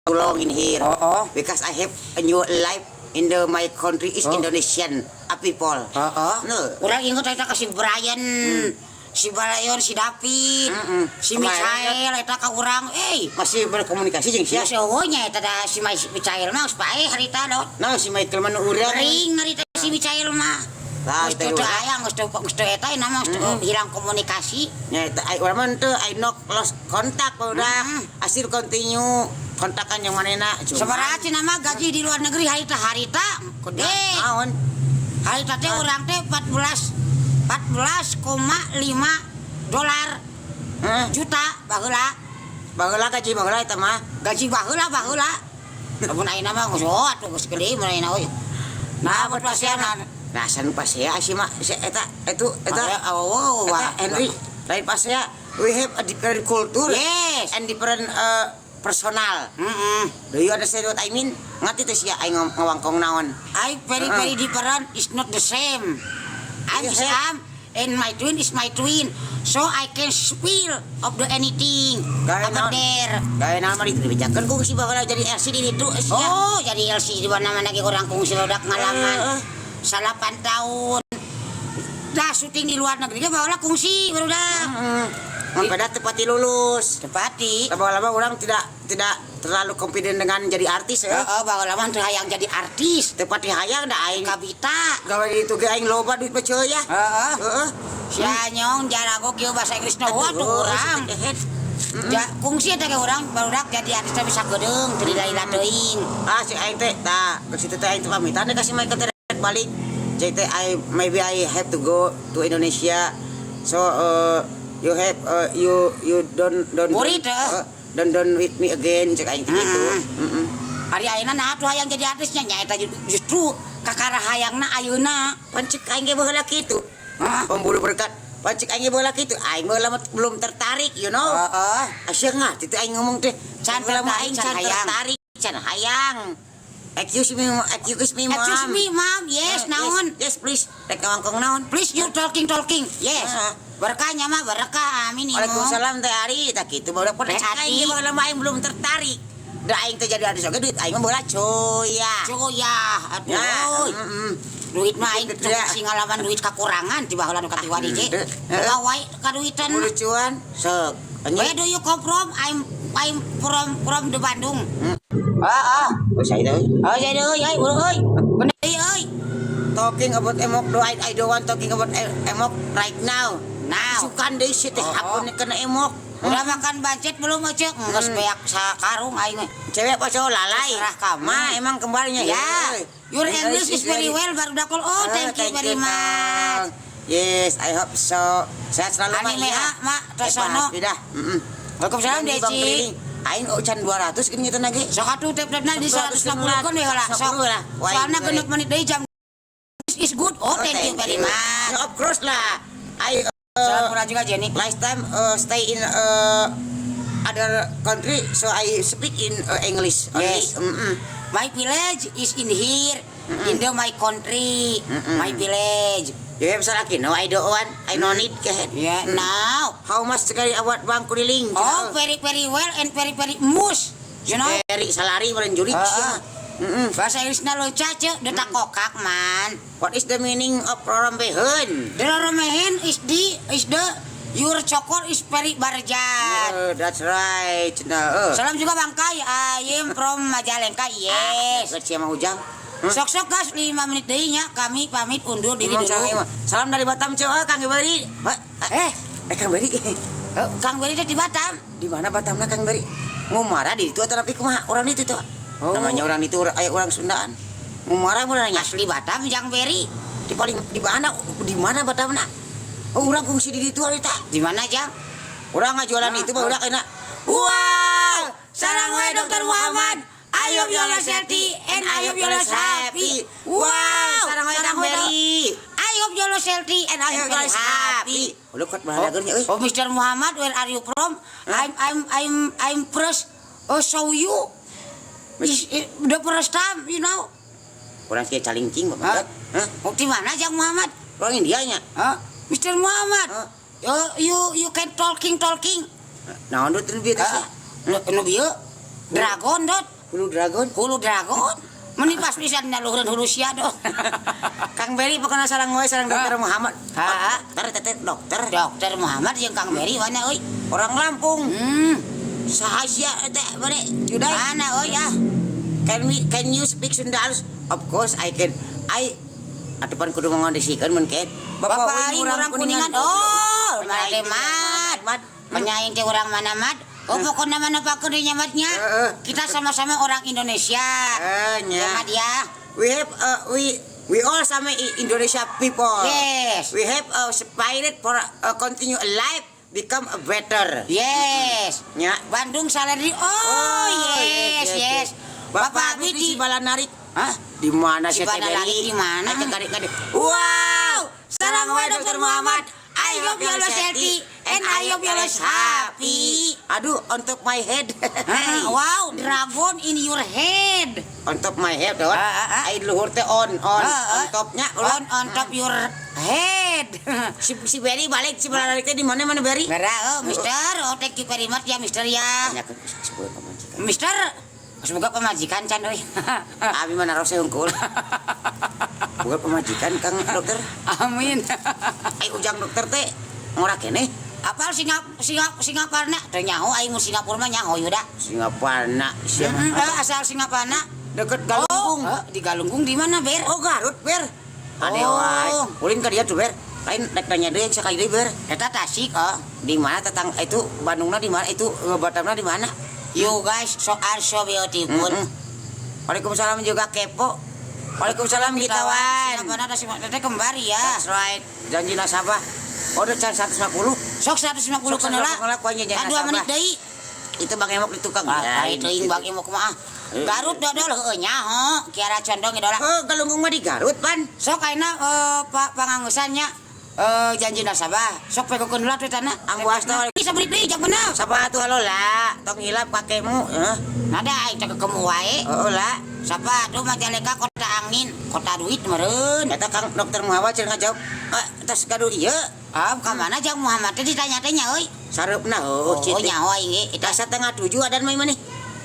Too long in here. Oh. Because I have a new life in the my country is Indonesian a people. Heeh. No. Urang inget eta ka si Brian. Si Brian, si David, si Kemarin Michael eta ka urang, eh. Masih berkomunikasi jeung sia? Sia si nya eta da si Michael mah geus paeh harita dot. Nah, si Michael mah nu urang. Ring harita si Michael mah. Lah, Geus teh teu urang. Aya, geus teu, geus teu eta mah geus teu hilang komunikasi. Nya eta ai urang mah teu, I not lost kontak barudak. Hasil continue kontakan yang manena. Cuman- Sabaraha cenah mah gaji di luar negeri harita harita? Gede. Naon? Harita teh urang teh 14 14,5 dolar Hah? juta baheula. Baheula gaji baheula eta mah. Gaji baheula baheula. Lamun ayeuna mah geus, oh atuh geus gede mun ayeuna euy. Nah, buat pasianan. Nah, san pasea sih mah si eta itu eta Oh, eta wah. Henry lain pasea, we have a different culture and different personal. Do you understand what I mean? Ngerti teh sia aing ngawangkong naon? I very very different, is not the same. I'm You is have- I'm and my twin is my twin. So I can spill of the anything Gaya about naon? there. Gaya naon mah dibejakeun kungsi baheula jadi LC di ditu sia. Oh, jadi LC di mana-mana ge urang kungsi udah ngalaman. 9 tahun. Dah syuting di luar negeri ge baheula kungsi barudak. Heeh. Mun pada tepati lulus. Tepati. Lama-lama orang tidak tidak terlalu confident dengan jadi artis ya. Heeh, baheula mah teu hayang jadi artis. Tepati hayang da aing Kabita. gawe di itu ge aing loba duit mah ceuy ya. Heeh. Heeh. Si anyong jarago kieu bahasa Inggrisna wah tuh Aduh, urang. eh, Ja, kungsi eta ge urang barudak jadi artis teh bisa geudeung teu dilila teuing. Ah, si aing teh tah ke situ teh aing teh pamitan deh kasih Michael teh rek balik. Jadi teh I maybe I have to go to Indonesia. So you have you you don't Worry teh. Don't with me again cek aing teh gitu. Heeh. Ari ayeuna nah tuh hayang jadi artisnya nya eta justru kakara hayangna ayeuna. Pan cek aing ge baheula kitu. Hah? Pemburu berkat. Pan cek aing ge baheula kitu. Aing baheula mah belum tertarik, you know. Heeh. Asya nggak, itu aing ngomong teh. Can Baheula mah tertarik, aing can can hayang. tertarik, can hayang. Excuse me, excuse me, Mom. Excuse me, Mom. Yes, naon? Yes, yes, please. Rek ngawangkong naon? Please you talking talking. Yes. Ah. Berkahnya mah berkah, amin ibu. Waalaikumsalam Teh Ari, tak kitu baru pernah Teh cek aing ge Ati. baheula mah aing belum tertarik. Da aing teh jadi artis oge duit aing mah bola coya. Coya, aduh. Ya, Euy. Duit mah aing Gitu ya. sing ngalaman duit kakurangan ti baheula nu katiwari ge. Henteu. Loba wae kaduitan. Lucuan, sok. Where do you come from? I'm from the Bandung. Ah, ah. Oh, saya tahu. Oh, jadi euy, euy, euy. Bener euy, euy. Talking about emok do I don't want talking about emok right now. Now. Sukan deui sih teh Oh, aku kena emok. Udah makan bancet belum aja? Geus beak sakarung aing mah. Cewek apa cowok lalai? Terserah kamu. Ma, emang kembalinya Ya. Your English is very well baru dakol. Oh, thank you very much. Yes, I hope so. Sehat selalu, Ma. Anime, Iya. ah, Ma, tersono. Eh, Pindah. Heeh. Waalaikumsalam, Bang Deci. keliling. Aing ucan 200 gini gitu lagi. Sok atuh tep-tepna di 150 kan we heula. Sok. Sok lah. Wah, Soalna itu 6 menit deui jam is good. Oh, thank you very much. Of course lah. I Salam pura juga Jenny. last time stay in other country, so I speak in English only. Yes. My village is in here, in the my country. My village. You have salaki? No, I don't want. I no need. Kehed. Yeah, now. How much sekali awat bang kuriling? Oh, very very well and very very mus. You know? Very salary meureun jurik. Ah, ah. Mm-mm. Bahasa Inggrisna loncat cek, detak kokak man. What is the meaning of rorombeheun? The roromehen is the your cokor is very barjat. Oh, that's right. Nah, Salam juga Bangkai, I am from Majalengka. Yes. Yes. Siapa Ujang? Sok-sok gas 5 menit deui nya kami pamit undur diri Emang dulu. salam, salam dari Batam cowok Kang Beri. Eh, Eh Kang Beri. Eh, Kang Beri teh di Batam. Di mana Batamna Kang Beri? Ngumara di itu atau tapi kumaha orang itu tuh. Oh. Namanya orang itu aya orang Sundaan. Ngumara mun nanya Asli Batam Jang Beri. di paling di mana, di mana Batamna? Oh, urang kungsi di ditu ari tah. Di mana Jang? Urang ngajualan itu mah urang kena. Wow, sarang wae Dr. Muhammad. I hope you all healthy and I hope you all happy. Wow, Sarang wae Kang Beri. I hope you all healthy and I hope you all happy. Oh, kuat bahalageunnya euy. Oh, Mr. Muhammad, where are you from? I'm first saw you. Is the first time, you know. Urang kieu calingcing Hah? Bapak. Hah? Oh, di mana Jang Muhammad? Urang India nya. Hah? Mr. Muhammad. Hah? You you can talking talking. Naon duit nu bieu teh? Hah? Nu nu bieu? Dragon dot. Hulu dragon. Hulu dragon. Meni pas pisan naluhureun hulu sia dot. Kang Beri pokoknya sarang we sarang Dokter Muhammad. Ha. Dokter teteh dokter. Dokter Muhammad jeung Kang Beri mana euy? Orang Lampung. Saha sia teh bade? Yudai. Mana euy ah? Can you speak Sunda halus? Of course I can. I atupan kudu ngondisikeun mun ken. Bapak aing urang Kuningan. Oh, mana teh mat. Mat. Menyaing teh urang mana mat? Oh, pokoknya mana pak nya matnya. Heeh. Kita sama-sama orang Indonesia. Eh, nya. Ya, Mat ya. We have we all sama Indonesia people. Yes. We have a spirit for continue alive, become a better. Yes. Nya. Bandung Saleri. Oh, yes, yes. Bapak Abi di Cibalanarik. Hah? Di mana sih Cibalanarik di mana? Ayo kade kade. Wow! Salam wae Dokter Muhammad. I hope you always healthy and I hope you always happy. Aduh, on top my head. Ah, wow, dragon in your head. On top my head, don. Ah, ah, ah. Ai luhur teh on on Ah, ah. on topnya On top your head. Si si Berry balik Cibalanarik teh di mana mana Berry? Merah, oh, Mister. Oh, thank you very much ya, Mister ya. Tanya ke sebuah pemajikan. Mister, semoga pemajikan can euy. Abi mana rose hungkul. Bukan pemajikan Kang Dokter. Amin. Ai ujang dokter teh ngora keneh. Apal Singaparna? Teu nyaho aing mun Singapura mah nyaho yuda. Singaparna siapa? Asal Singaparna. Deket Galunggung. Oh, di Galunggung di mana, Ber? Oh, Garut, Ber. Ade Oh. wae. Ulin ka dia tuh, Ber. Lain rek nanya deui sakali deui, Ber. Eta Tasik, oh. Di mana tetang itu Bandungna di mana itu Batamna di mana? You guys so are so beautiful. Waalaikumsalam juga kepo. Waalaikumsalam Gitawan. Singaparna Tasik teh kembar ya. That's right. Janji nasabah. Oh, udah can 150. Sok 150 Sok kenela. 150 kenela, kuahnya jangan Dua menit nasabah. deui. Itu Bang Emok di tukang. Ah, itu ing Bang Emok mah. Eh. Garut dodol heueuh nyaho, Kiara Condong idola. Oh, Galunggung mah di Garut, Pan. Sok ayeuna Pak pangangeusan nya janji nasabah. Sok pegokeun heula teh tanah. Ambuas teh. Bisa beli deui jang bener. Sapa atuh halo lah, tong hilap kakekmu. Heeh. Nada aing teh kekemu wae. Oh, lah. Sapa tuh Majalengka kota angin, kota duit meureun. Eta Kang Dokter Muhammad cenah ngajawab, "Ah, tas gaduh ieu." Ah, ka mana jang Muhammad teh ditanya-tanya euy. Sareupna heuh, Oh, citi. nyaho aing ge. Eta 6:30 adan mah maneh.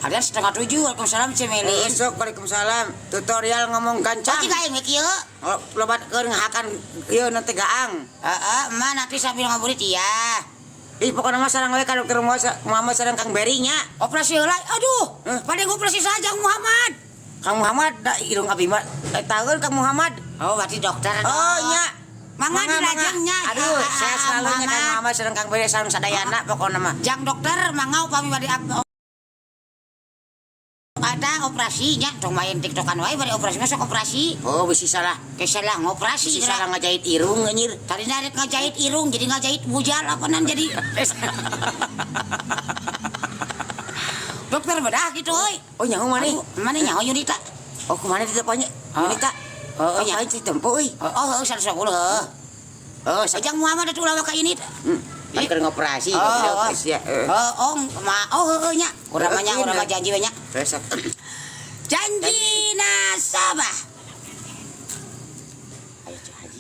Ada 6:30, Waalaikumsalam Cemelin. Esok Waalaikumsalam. Tutorial ngomong gancang. Oh, jika aing we kieu. Oh, lobat keur ngahakan ieu nu teh gaang. Heeh, emak nanti sambil ngaburit iya. Ih, pokokna mah sareng we ka Dokter Muhammad sareng Kang Beri nya. Operasi heula. Aduh, Hah? pada operasi saja Kang Muhammad. Kang Muhammad da irung abi mah taheun Kang Muhammad. Oh, berarti dokter. Oh, nya. Mangga dilajengnya. Aduh, Ah, saya selalu nya Kang Muhammad sareng Kang Beri sareng sadayana pokokna mah. Jang dokter mangga upami bade ada operasinya tong main tiktokan wae bade operasi masuk operasi. Oh, bisi salah. Kayak salah ngoperasi. Bisi salah ngajahit irung anjir. Tadi narik ngajahit irung jadi ngajahit bujal apa nan jadi. Dokter bedah gitu euy. Oh, nyaho maneh. Aduh, mana nyaho Yunita? Oh, kemana di depannya? Ah. Yunita. Oh, Oh, nya. aing sih tempo euy. Oh, oh, 110 heuh. Oh, Ujang Muhammad atuh ulah ka ini. Kan keur ngoperasi, Oh, oh. goblok ya. Oh, oh, ma, oh, heueuh nya. Urang mah nya, urang mah janji we nya. Besok. Janji nasabah. Ayo Cik Haji.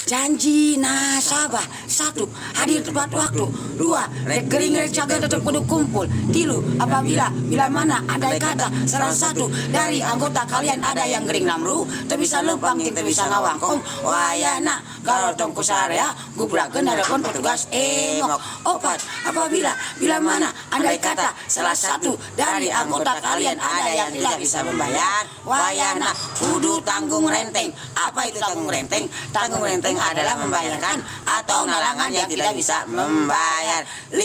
Janji nasabah. 1, hadir tepat waktu. 2, rek gering rek cager tetap kudu kumpul. 3, apabila bila mana andai kata salah satu dari anggota kalian ada yang gering lamru, teu bisa lempang jeung teu bisa ngawangkong, wayahna garotong ku sarea gubrakeun hadapan petugas emok. 4, apabila bila mana andai kata salah satu dari anggota kalian ada yang tidak bisa membayar, wayahna kudu tanggung renteng. Apa itu tanggung renteng? Tanggung renteng adalah membayarkan atau nalangan yang tidak bisa membayar. 5,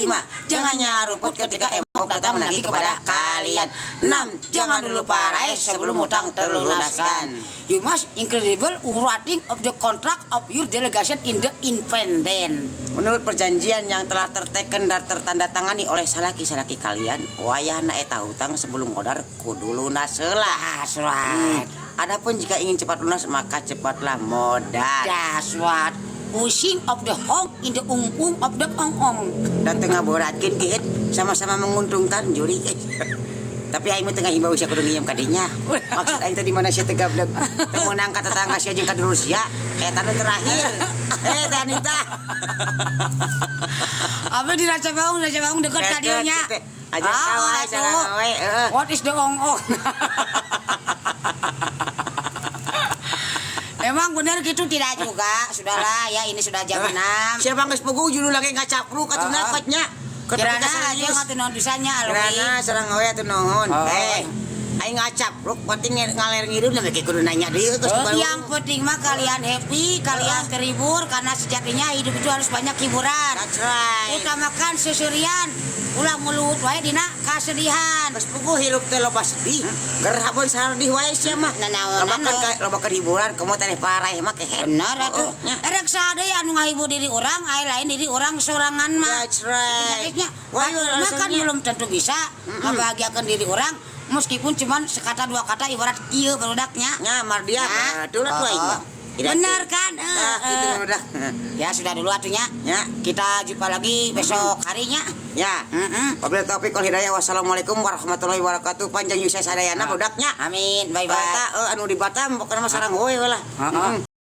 jangan nyaruput ketika emok datang menagih kepada kalian. 6, jangan dulu parai sebelum utang terlunaskan. You must incredible writing of the contract of your delegation in the independent. Menurut perjanjian yang telah terteken dan tertandatangani oleh salaki-salaki kalian, wayahna eta hutang sebelum modar kudu lunas heula. That's right. Adapun jika ingin cepat lunas maka cepatlah modal. That's what. Pusing of the hong in the ung ung of the ong ong. Dan tengah boratkeun kieu sama-sama menguntungkan juri. Tapi aing mah tengah himbau sia kudu nginjem ka dinya. Maksud aing teh di mana sia teh gablek. Teu meunang ka tetangga sia jeung ka dulur sia. Eta nu terakhir. Eh teh Anita. Apa di Raja Baung, Raja Baung deket ka dieu nya. Ajak Ah, kawan atuh. sareng we, heeh. What is the ong ong? Emang benar gitu tidak juga? Sudahlah ya, ini sudah jam 6. Siapa geus puguh judul lagi ngacapruk atuh Ah, ah. napatnya. Kirana aja ngatuh naon bisanya alwi. Kirana sareng we atuh nuhun. Oh. Eh, aing ngacapruk penting ngaler ngidul na kudu nanya deui geus Oh, yang penting mah kalian happy, kalian terhibur karena sejatinya hidup itu harus banyak hiburan. That's right. Utamakan seserian, ulah mulut wae dina kasedihan. Geus puguh hirup teh loba sedih. Gerhabon sardih wae sia mah. Nanaonan, Lobakeun oh. ka lobakeun hiburan komo teh paraeh mah kehed. Benar atuh. Oh, nya. Erek saha deui anu ngahibur diri orang, aya lain diri orang sorangan mah. That's right. Penyakitnya, Wah, batur mah kan alasannya. belum tentu bisa membahagiakan diri orang meskipun cuman sekata dua kata ibarat kieu barudaknya. Nya mardia Ya. atuh lah tuh aing mah. Tidak Benar kan? Eh, Ah, gitu eh. udah. Ya sudah dulu atunya. Ya. Kita jumpa lagi besok harinya. Ya. Mm-mm. Wabillahi taufiq wal hidayah. Wassalamualaikum warahmatullahi wabarakatuh. Panjang yuswa sadayana budaknya. Amin. Bye bye. Bata anu di Batam pokoknya mah sarang we lah. Heeh. Mm.